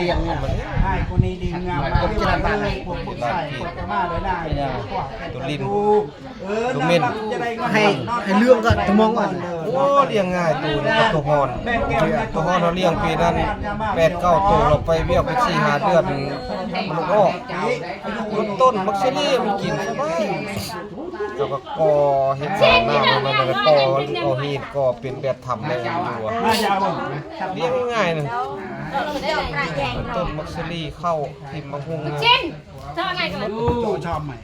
ລ້ຽງມັນ ໃຫ້ຄົນນີ້ດີງາມມາເລີຍ ພວກຜູ້ຊາຍກໍຈະມາເລີຍນະ ໂຕລິມ ໂຕເມັນ ໃຫ້ ໃຫ້ເລື່ອງກໍຕະມອງກ່ອນ ໂອ້ ລ້ຽງງ່າຍ ໂຕນີ້ກັບໂຕຮອນ ໂຕຮອນເຮົາລ້ຽງປີນັ້ນແປດເກົ້າໂຕ ເຮົາໄປວຽກໄປສີ່ຫ້າເດືອນ ມັນອອກ ມັນຕົ້ນບັກຊີຣີມັນກິນສະບາຍ ເຂົາກໍກໍ່ເຮັດສານ້ຳ ແລ້ວກໍກໍ່ເອົາຫີນ ກໍ່ເປັນແບບຖ້ຳແບບຢູ່ ລ້ຽງງ່າຍນະ ຕົ້ນບັກຊີຣີ ເຂົ້າ ຖິ້ມບັກຫຸ່ງ ໂອ້ ຊາມໃໝ່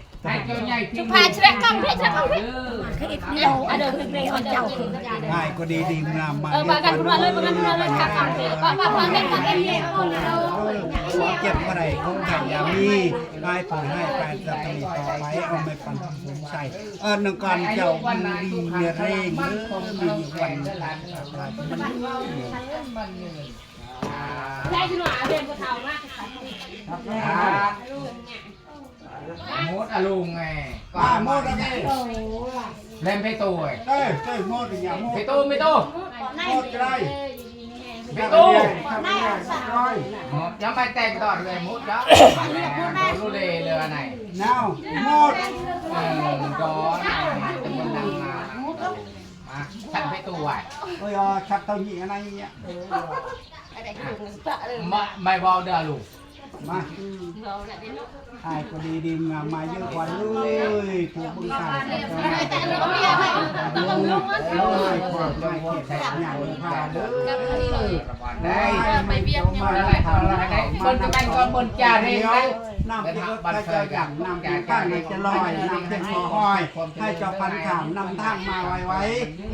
ໃຫ້ກໍດີດີງາມມາ ເອີ ວ່າກັນພຸ້ນວ່າເລີຍ ວ່າກັນພຸ້ນວ່າເລີຍ ເກັບບໍ່ໄດ້ ຄົງໄຂ້ຢ່າມີ ໃຫ້ຜູ້ໃຫ້ໄປ ສະຕະລິດຕໍ່ໄປ ເອົາໄມ້ປັນ ໃສ່ ເອີ ນຳກັນເຈົ້າ ມັນດີເນເຣງ ເອີ ມີວັນ ມັນ ໃຊ້ຊິໜ້ອຍເອົາເລື່ອງຜູ້ເຖົ້າມາ ອ່າ ໝົດອາລຸງໄງ ມາໝົດແລ້ວນີ້ ແລ່ນໄປໂຕຍ ເອີ ເອີ ໝົດອີຫຍັງ ໝົດ ໄປໂຕ ໄປໂຕ ໝົດກໍໄດ້ ໄປໂຕ ຈະມາແຕ່ງຕອນເລີຍ ໝົດແລ້ວ ລູເລເລີຍອັນໃດ ນາວ ໝົດ ເອີ ດອນ ມາ ຊັດໄປໂຕໄວ້ ໂອ້ຍ ຊັດເຕົ້ານີ້ອັນໃດນີ້ ມາ ໄມ້ເວົ້າເດີອະລຸງ ມາ ອ້າຍກໍດີດີງາມມາເຢີກວ່າເລີຍ ຜູ້ເບິ່ງທ່ານ ໂອ້ຍ ຂອບໃຫ້ເກີດຍາກພາເດີ ໄດ້ ໄດ້ ເພິ່ນກໍແມ່ນກໍເພິ່ນຈາເຮງໄດ້ ນ້ຳທີ່ລົດຂະເຈົ້າຢ່າງ ນ້ຳທີ່ພັນໃຫ້ຈະລອຍ ນ້ຳເປັນບໍ່ຫ້ອຍ ໃຫ້ເຈົ້າພັນຂ້າມນຳທາງມາໄວ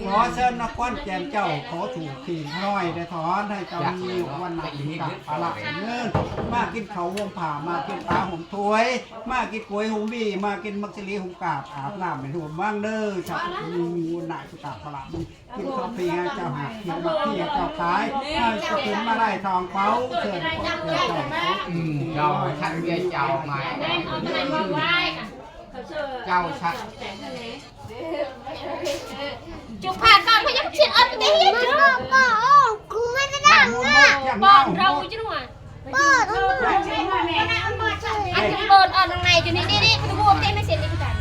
ໆ ຂໍເຊີນນະຄອນແກ່ນເຈົ້າ ຂໍຖືກ ທີ່ນ້ອຍໄດ້ຖອນ ໃຫ້ເຈົ້າມີວັນນະສຸຂະພະລະເງິນ ມາກິນເຂົ້າໂຮມຜ້າ ມາກິນປາໂຮມຖ້ວຍ ມາກິນກວຍໂຮມວີ ມາກິນໝາກສາລີໂຮມກາບ ອາບນ້ຳໃຫ້ໂຮມວັງເດີ ຊາດນີ້ມີວັນນະສຸຂະພະລະ ກິນເຂົ້າຟຣີໃຫ້ເຈົ້າຫາກ ກິນໝາກຟຣີໃຫ້ເຈົ້າຂາຍ ໃຫ້ເຈົ້າຂຶ້ນມາໄດ້ທອງເປົາ ເຊີນເຈົ້າ ອືມ ເຈົ້າ ທ່ານເວຍເຈົ້າມາ ເຈົ້າ ທ່ານ ຈຸພາກອນພະຍັກຊິດອັນເດ ຈຸ ກໍ ກໍ ໂອ້ ກູໄມ່ໄດ້ດັງນະ ປ້ອນເຮົາຈຸນະ ເປີດ ອັນເປີດອອກທາງໃນ ຢູ່ນີ້ ນີ້ ນີ້ ຜູ້ບວກເຕັມໃນເສັ້ນນີ້ຄືກັນ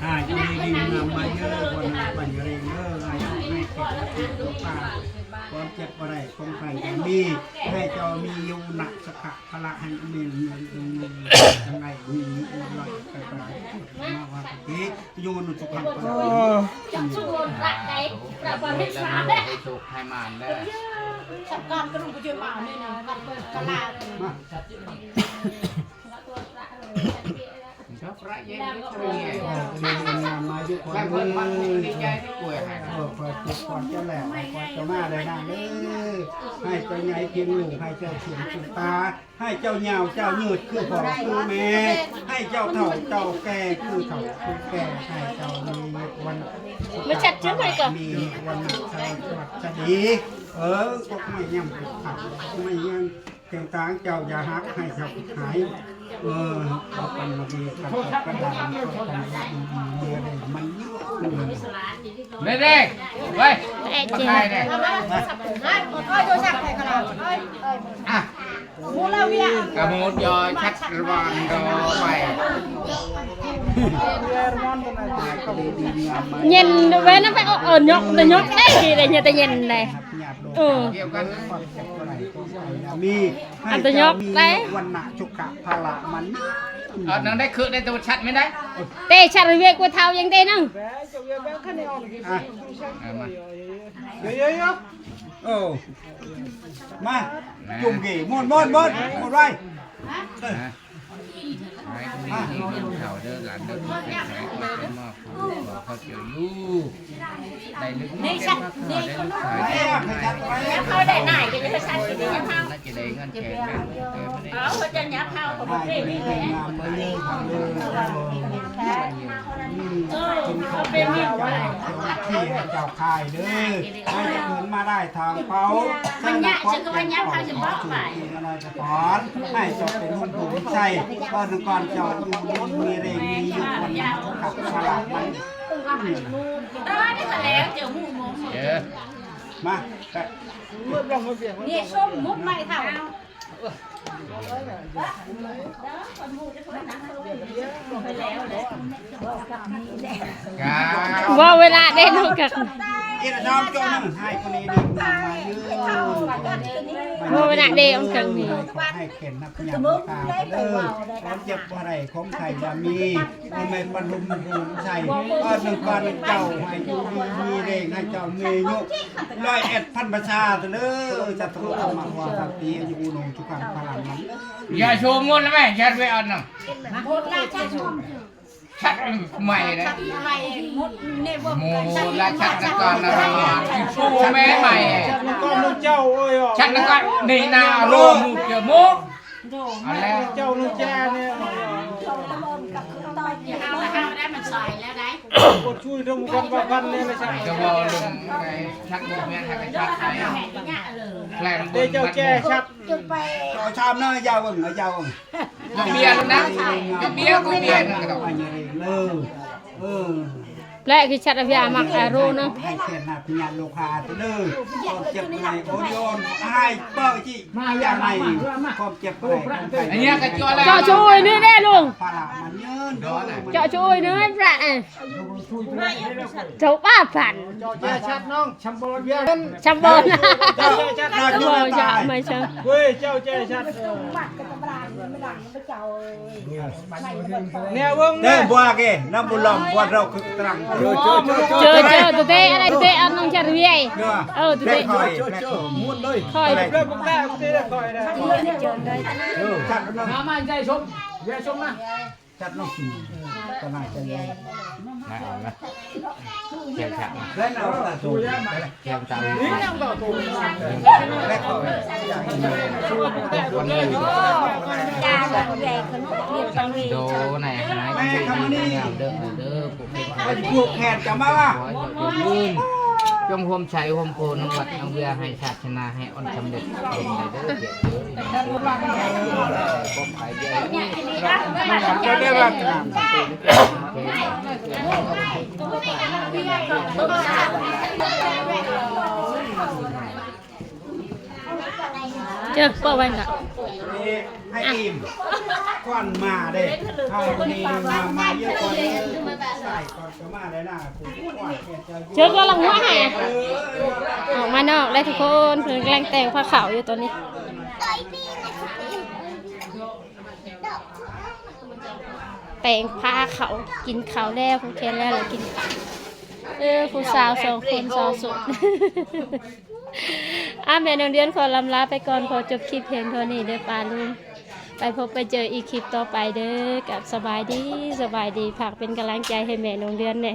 ໃຫ້ຢູ່ດີມີງາມມາເດີ ຄົນໃຫ້ປັນຍາເຣງເດີ ໃຫ້ ໃຫ້ເກັບໃຫ້ກິນຕົວປາ ຄວາມເຈັບບໍ່ໄດ້ ຄວາມໄຂ້ບໍ່ມີ ໃຫ້ເຈົ້າມີຢູ່ນະ ສະຂະພະລະ ໃຫ້ເມນ ເມນ ເມນ ທັງໃນມີຢູ່ລອຍໄປໄປມາວ່າຕິ ໂຍນສຸຂັງປະລະ ຈັກສຸໂນນລັກໃດ ປະປະເຮັດສາແດ່ ໃຫ້ໂຊກໃຫ້ໝານເດີ ສັກການກະດຸກະຈຸມານີ້ນະ ກັບເປີດກະລາ ມາ ມາຢູ່ກ່ອນເດີ ເອີ ຂ້ອຍເຈັບກ່ອນຈະແລ້ວ ຂ້ອຍຈະມາໄດ້ນາງເດີ ໃຫ້ເຈົ້າໃຫຍ່ພຽງລູກ ໃຫ້ເຈົ້າສູງຂຶ້ນຕາ ໃຫ້ເຈົ້າຍາວເຈົ້າຍືດຄືພໍ່ຄືແມ່ ໃຫ້ເຈົ້າເຖົ້າເຈົ້າແກ່ຄືເຖົ້າຄືແກ່ ໃຫ້ເຈົ້າມີວັນ ມາຈັດເທື່ອໃໝ່ກ່ອນ ມີວັນນະສະຫວັດສະດີ ເອີ ກົກໄມ້ຍາມເປັນຂາວ ໄມ້ຍາມເປັນຕາງ ເຈົ້າຢ່າຫັກ ໃຫ້ເຈົ້າຫາຍ ເອີ ເອົາກັນມາດີກັນກັນດານກັນ ເມື່ອໃດມັນ ແມ່ເດ້ ໄປ ແມ່ເຈ້ ມາຂາຍແດ່ ມາ ໂທລະສັບໃຫ້ກະລາ ອ່ະ ກະໝູດຢໍຊັດລະວັນດອໄປ ເຢັນເວີຍນະ ໄປເອົາ ເອົາຍົກ ຍົກໄດ້ດີເດ້ ເຢັນແຕ່ເຢັນເດ້ ເອີ ອັນຕະຍົກໄດ້ ວັນນະສຸຂະພະລະມັນ ເອົາໜັງໄດ້ຄືໄດ້ຕົວຊັດແມ່ນໄດ ເຕະຊັດເວກວ່າເທົາຍັງເຕະໜຶ່ງ ອ່ະ ເອົາມາ ເອີ ເອີ ເອີ ໂອ້ ມາ ມາ ຈຸ່ມກີ້ ໝົດ ໝົດ ໝົດ ໝົດໄວ ມາ ໃຫ້ມີເງິນເຂົ້າເດີຫຼານເດີ ໃຫ້ເຂົ້າເຈົ້າຢູ່ ໄດ້ລຶກເງິນເກັບມາເຂົ້າໄດ້ລູກຊາຍ ເຂົາໄດ້ນາຍກໍຈະໄປສັດກິນຫຍັງເຮົາ ໜ້າຈະໄດ້ເງິນແສນແມ່ນເກີນມານີ້ ເອົາ ເຂົາຈະຫຍັບເຮົາກໍບໍ່ເປັນນີ້ແຫຼະ ເອີ ເປັນນີ້ ເຈົ້າຂາຍເດີ ໃຫ້ເພິ່ນມາໄດ້ທາງເປົາ ມັນຍາກ ເຈົ້າກໍວ່າຍາມເຮົາຈະບອກໄປ ໃຫ້ເຈົ້າເປັນບຸນບຸນໄຊ ເອີ ນະຄອນເຈົ້າຢູ່ດີມີແຮງ ມີຢູ່ຄົນຂັບສະຫຼາດມັນ ເອີ ໄດ້ແລ້ວ ເຈີໝູ່ໂມງ ເຈີ ມາ ນີ້ສົ້ມໝົດໄມ້ເຖົ້າ ເວົ້າເວລາເດ້ນ້ອງກັນ ເອີ ເວົ້າເວລາເດ້ນ້ອງກັນນີ້ ໃຫ້ເຫັນນັບຍາມຕາເດີ ຄວາມເຈັບບໍ່ໄດ້ ຄວາມໄຂ້ຢ່າມີ ເອີ ແມ່ປະນຸມພູມໄຊ ເອີ ໜຶ່ງການເຈົ້າ ໃຫ້ຢູ່ດີມີແຮງ ໃຫ້ເຈົ້າມີອາຍຸຮ້ອຍເອັດພັນພາສາເດີ ຈັດໂຕທຳມະວາທັນຕິ ອາຍຸໂນສຸຂັງພະລັງມັນ ຢ່າໂຊໝົດແລ້ວແມ່ ຍັດໄວ້ອັນໜຶ່ງ ໝົດລະ ຈັດໃໝ່ເດ້ ຈັດໃໝ່ ໝົດ ໝົດລະ ຈັດນະກອນນະ ໂຊແມ່ໃໝ່ ຈັດນະກອນເຈົ້າ ໂອ້ຍ ຈັດນະກອນ ນີ້ນາ ໂລໝູເກີໝູ ເອົາແລ້ວ ເຈົ້າລູກແຈນີ້ ມັນສາຍແລ້ວໄດ໋ ກົດຊ່ວຍເຖິງຄວາມສຳຄັນນີ້ລະ ກະເວົ້າເລື່ອງໄອ້ຊັກບໍ່ແມ່ນໃຫ້ໄປຊັກໃຫ້ແຄມເບິ່ງ ເຈົ້າແຈຊັກ ເອົາຊາມເນີ ຢ່າເບິ່ງ ຢ່າເບິ່ງ ບໍ່ເບຍນະ ບໍ່ເບຍ ບໍ່ເບຍນະ ເອີ ເອີ ແລະຄືຊັດອະພຍາມັກອາໂຣເນາະ ໃຫ້ແຄມນະພຍາໂລຄາເດີ ຄວາມເຈັບໃນໂອຍອນ ໃຫ້ເປີຈິ ມາ ຢ່າໃຫ້ ຄວາມເຈັບໃນ ອັນນີ້ກະເຈາະແລ້ວ ເຈາະຊ່ວຍນີ້ແດ່ລຸງ ພາລະມັນຍືນ ເຈາະຊ່ວຍນີ້ພະ ເຈົ້າປ້າພັນ ເຈົ້າແຈຊັດນ້ອງ ຊຳບໍ່ລະເບຍ ຊຳບໍ່ລະ ເຈົ້າແຈຊັດ ຊຳບໍ່ລະ ເຈົ້າແຈຊັດ ເວີຍ ເຈົ້າແຈຊັດ ແນວເບິ່ງ ເດີ ແມ່ ບົວເກ ນຳບຸນຫຼອມ ບົວເຮົາຄືຕຣັງ ເຈີ ເຈີ ເຈີ ເຕະ ອະໄລ ເຕະ ອາ ນ້ອງຈາຣະເວຍ ເອີ ເຕະ ເຕະ ຄ່ອຍ ຄ່ອຍ ເດີ ບຸກແຕະ ເຕະ ຄ່ອຍ ເດີ ມາ ມາ ໃຫຍ່ຊົມ ໃຫຍ່ຊົມມາ ຈັດນ້ອງ ກະໜ້າຈະເລີຍ ມາເອົານະ ແຂງຂາ ແລ້ວເອົາຕາໂຕ ແຂງຕາ ໂດ ໃນ ໃນ ງາມເດີ ເດີ ຜູ້ເປັນ ໃຫ້ຜູກແຂນຈະມາວ່າ ຂໍໃຫ້ເຈົ້າເຈຣິນ ຈົ່ງຮ່ວມໃຊ້ຮ່ວມໂພນຳວັດນຳເວຍ ໃຫ້ສາສະໜາໃຫ້ ອັນສຳເລັດຜົນໄດ້ເດີ ເອີ ເອີ ຄວາມໄພເດີ ເຈີ ເປີດໄວ້ນະ ໃຫ້ອີ່ມ ກ່ອນມາເດ້ ເຮົານີ້ມາ ມາເຍອະກ່ອນ ໃສ່ກ່ອນ ເຈົ້າກຳລັງຫົວໃຫ້ ອອກມານອກແລ້ວທຸກຄົນ ເພິ່ນກຳລັງແຕ່ງພາເຂົ້າຢູ່ຕອນນີ້ ແຕ່ງພາເຂົ້າ ກິນເຂົ້າແລ້ວ ຜູກແຂນແລ້ວ ແລ້ວກິນເຂົ້າ ເອີ ຜູ້ສາວສອງຄົນ ສາວໂສດ ອາ ແມ່ນ້ອງເດືອນຂໍລຳລາໄປກ່ອນ ຂໍຈົບຄລິບພຽງເທົ່ານີ້ເດີປ້າລຸງ ໄປພົບໄປເຈີອີກຄລິບຕໍ່ໄປເດີ ກັບສະບາຍດີ ສະບາຍດີ ຝາກເປັນກຳລັງໃຈໃຫ້ແມ່ນ້ອງເດືອນແດ່.